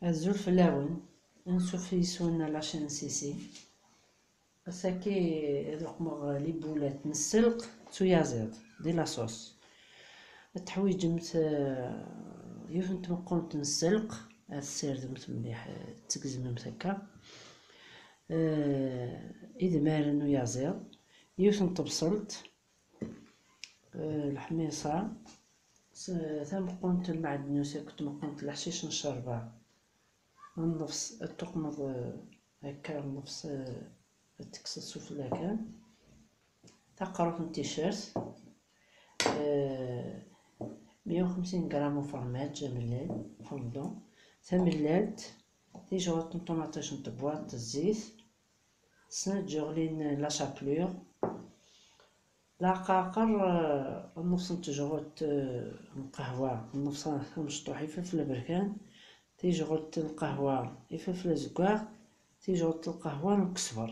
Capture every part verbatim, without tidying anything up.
Azul fell-awen, ansuf yis-wen à la chaîne Sisi. Ass-agi ad uqmeɣ les boulettes n sselq d tuyaziḍt di la sauce. Ad teḥwiǧemt, eh, yiwet n tmeqqunt n sselq, ad tessirdemt mliḥ, eh, ad tgezmemt akka. Eh, idmaren n uyaziḍ, yiwet n tebṣelt, eh, leḥmiṣa, s-, tameqqunt n lmeɛdnus akked tmeqqunt n leḥcic n ccerba. Nnefṣ ad tuqmeḍ, eh, akka nnefṣ, eh, ad tekkseḍ sufella kan. Taqrut n ticcert, eh, meyya u xemsin gram ufermaj amellal, fondant. Tamellalt, tijɣelt n ṭumaṭic n tebwaṭ, zzit, snat tjuɣlin la chapelure, laqaqer, eh, nnefṣ n tejɣelt, eh, n lqahwa, nnefṣ amecṭuḥ ifelfel aberkan, tijɣelt n lqahwa ifelfel azeggaɣ, tijɣelt n lqahwa n ukesber.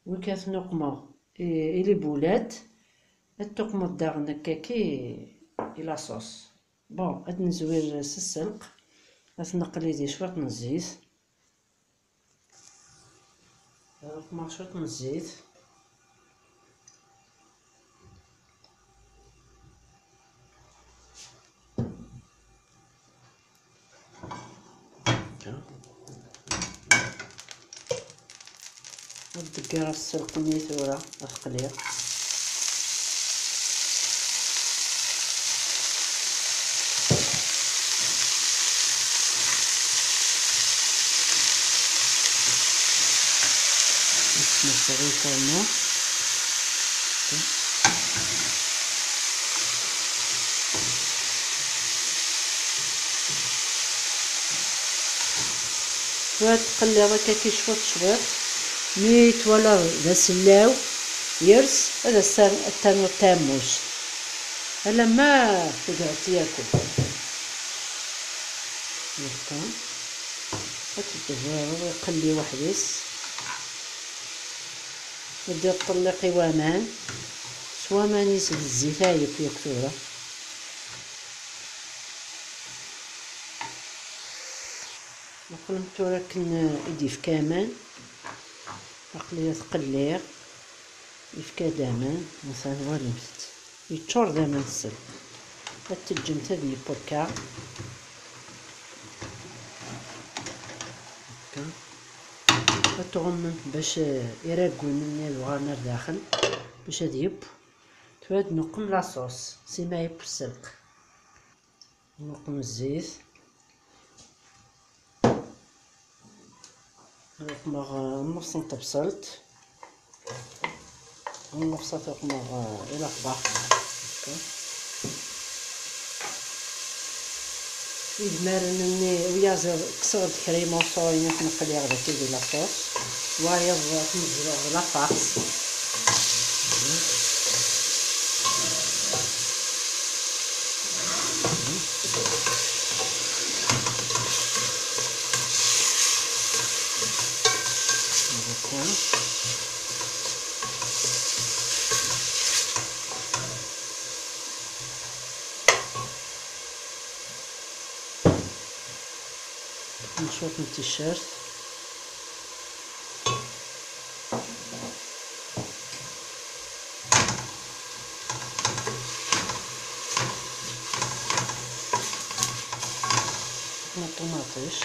Wigi ad ten-uqmeɣ i, i les boulettes, ad tuqmeḍ daɣen akkaki i la sauce. Bon, ad nezwir s sselq, ad t-neqli di cwiṭ n zzit. Ad uqmeɣ cwiṭ n zzit. Ad d-ggareɣ sselq-nni tura, ad t-qliɣ. Ad t-nerẓ ɣer lfurnu. Tura tqelliḍ akka ki cwiṭ cwiṭ, mi twalaḍ d asellaw yers, ad as-ternuḍ tammuct alamma tegreḍ yakk. Akka. Ad t-tezwireḍ iqelli weḥd-s. Ad d-iṭelliq i waman. S waman-is d zzit ayef yakk tura. Muqlemt tura akken i d-yefka aman. Aql-i ad t-qelliɣ. Yefka-d aman. Mesan walimt-t. Yeččur d aman sselq. Ad teǧǧemt ad yeww akka. Akka. Ad tɣummemt bac, eh, iraggen-nni ad uɣalen ar daxel, bac ad yeww. Tura ad nuqem la sauce, sima yeww sselq. Nuqem zzit. Nuqmeɣ, eh, nnefṣ n tebṣelt. Nnefṣ ad tuqmeɣ, eh, ila ṭṭbax. Idmaren-nni uyaziḍ kkseɣ-d kra imuṣuṛen ad ten-qliɣ daki di la sauce. Wayeḍ ad ten-zreɣ di la farce. Cwiṭ n ticcert. Ma ṭumaṭic.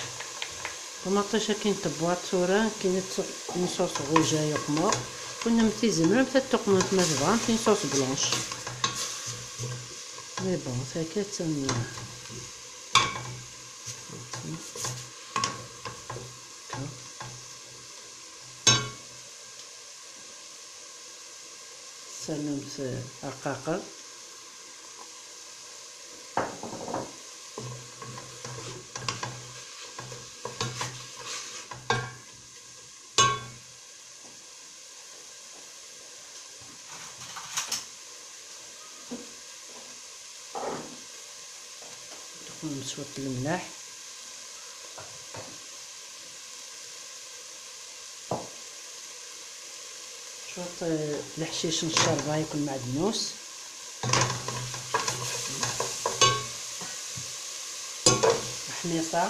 Ṭumaṭic akin tebwaḍ tura, akin ad tt-, une sauce rouge ay uqmeɣ. Kunemti tzemremt ad tuqmemt ma tebɣamt une sauce blanche. Mais bon, tagi attan. Tessanemt arqaqer. Txummem cwiṭ lemlaḥ. Cwiṭ, eh, leḥcic n ccerba yakk lmeɛdnus. Ḥmiṣa.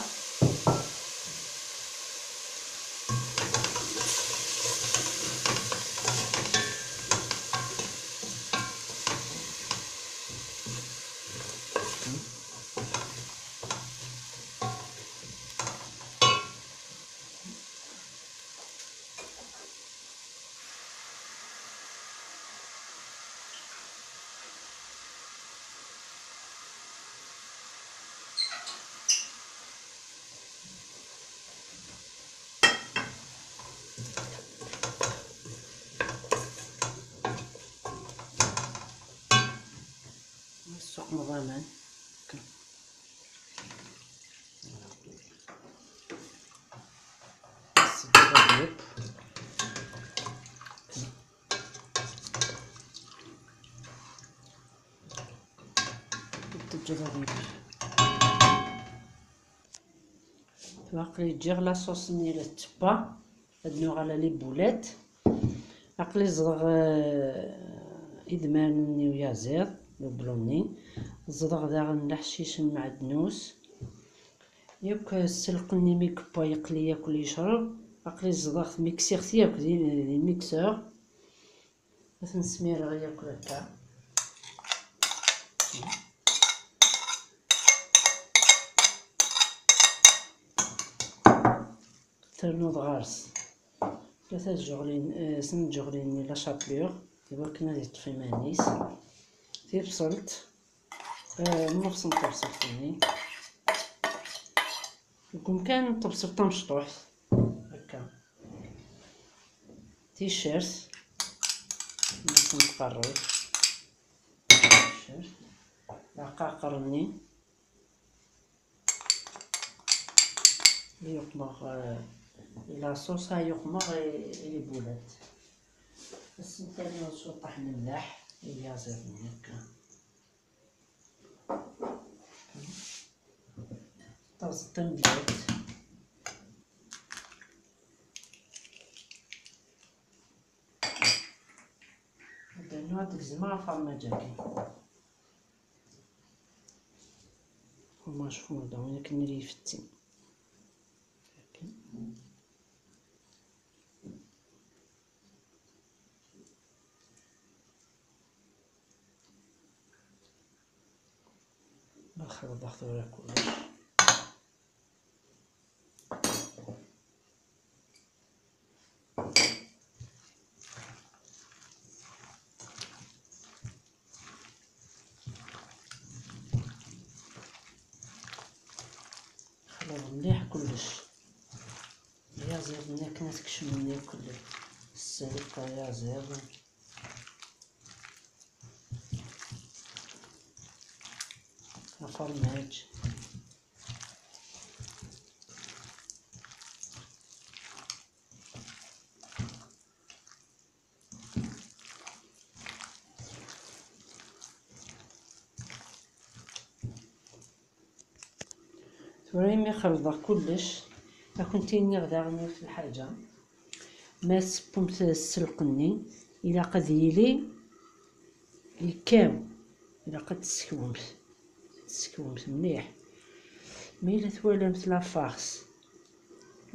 Nsuqmeḍ aman. Nseddem adyab. Teǧǧiḍ adyab. Aql-i ǧǧiɣ la sauce-nni la tettebba. Ad nuɣal à les boulettes. Aql-i ẓḍeɣ, eh, idmaren-nni uyaziḍ, le blonny. Ẓḍeɣ daɣen leḥcic n mɛednus. Yakk sselq-nni mi yewwa yeqli yakk yecreb. Aql-i ẓḍeɣ-t, miksiɣ-t yakk di, di mixeur. Ad ten-smireɣ yakk akka. Ternuḍ ɣer-s tlata tjeɣlin, eh, snat tjeɣlin n la chapelure, iwakken ad yeṭṭef iman-is. Tibṣelt, eh, nneṣ n tebṣelt-nni. Deg umkan n tebṣelt tamecṭuḥt, akka. Ticcert, nneṣ n tqerrut. Ticcert. Lɛeqqaɛqer-nni. Yuqmeɣ, eh, la sauce-a yuqmeɣ i, i les boulettes. Ass-n tani cwiṭaḥ n lemleḥ, i yaziḍ-nni akka. Taẓeṭ tamedyazt. Ad rnuɣ ad d-gezmeɣ afermaj-agi. Fromage fondant, win akken ad ifetti. Ma xelḍeɣ tura kullec. Xleḍ mliḥ kullec. Ayaziḍ-nni akken ad kecmen yakk sselq ayaziḍ. Afermaj. Tura imi xelḍeɣ kullec, ad kent-iniɣ daɣen yiwet lḥaǧa. Ma tsewwemt sselq-nni, ilaq ad yili yekkaw, ilaq ad tessekwemt, tessekwemt mliḥ. Ma yella twalamt la farce,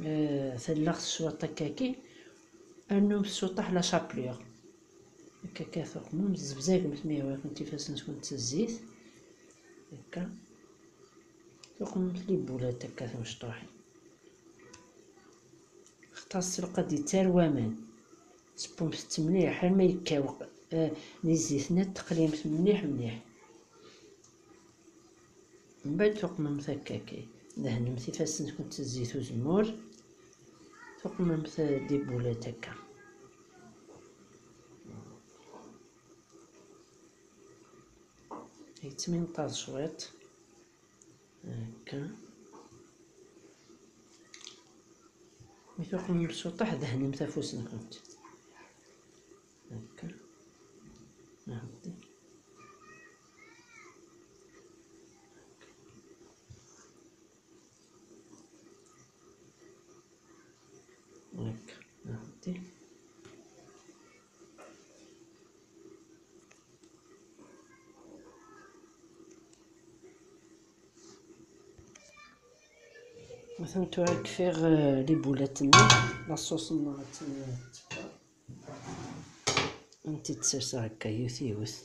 eh, tellaɣ s cwiṭ akkaki, rnumt s uṭaḥ la chapelure. Akka kan tuqmemt, zebzagemt ma yehwa-kent ifassen-nkent s zzit. Akka. Tuqmemt les boulettes akka timecṭuḥin. Xtaṣ lqad yettar waman. Tewwumt-tt mliḥ arma yekkaw, eh, di zzit-nni, teqlimt mliḥ mliḥ. Mbeɛd tuqmemt akka kan. Dehnemt ifassen-nkent s zzit uzemmur. Tuqmemt, eh, les boulettes akka. Yettminṭaḍ cwiṭ. Akka. Mi tuqmemt s uṭaḥ, dehnemt afus-nkent. Akka. Ɛeddi. Akka. Ɛeddi. Atan tura kfiɣ, eh, les boulettes-nni, la sauce-nneɣ attan, eh, teffer. Ad tent-id-serseɣ akka yiwet yiwet.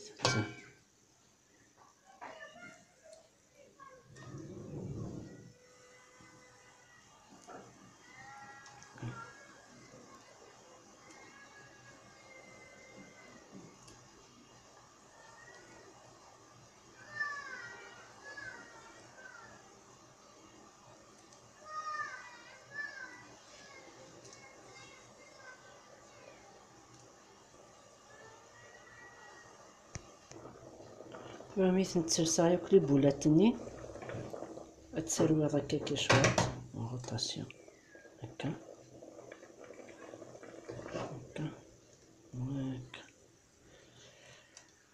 Tura mi tent-serseɣ yakk les boulettes-nni, ad tt-serwiḍ akka kan cwiṭ en rotation. Akka. Akka. Akka.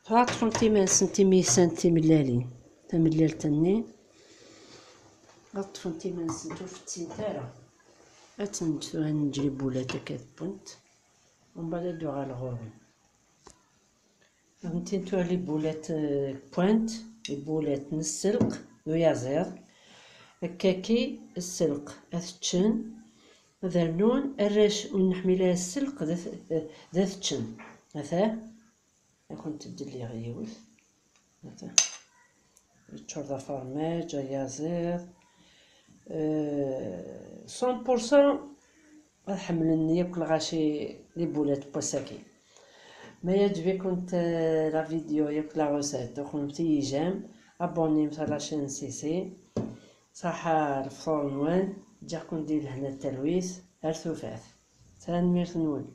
Tura ad ṭṭfent iman-nsent imi sɛant timellalin. Tamellalt-nni ad ṭṭfent iman-nsent ur fettint ara. Ad tent-neǧǧ tura, neǧǧ les boulettes akka ad wwent. Umbeɛd ad d-uɣaleɣ ɣur-wen. Fhemtin tura les boulettes, euh, wwant, les boulettes n sselq d uyaziḍ. Akkaki sselq ad t-ččen, ad rnun arrac ur neḥmil ara sselq d at-, d at-ččen. Ata, ad kent-d-lliɣ yiwet. Ata. Yeččur d afermaj, ayaziḍ. Euh, cent pour cent ad ḥemmlen yakk lɣaci les boulettes n wass-agi. Ma yeɛjeb-ikent, euh, la vidéo yakk la recette, uxemt-iyi j'aime, abonnemt à la chaîne Sisi. Ṣaḥa lefṭur-nwen, ǧǧiɣ-ken di lehna d talwit, ar tufat. Tanemmirt-nwen.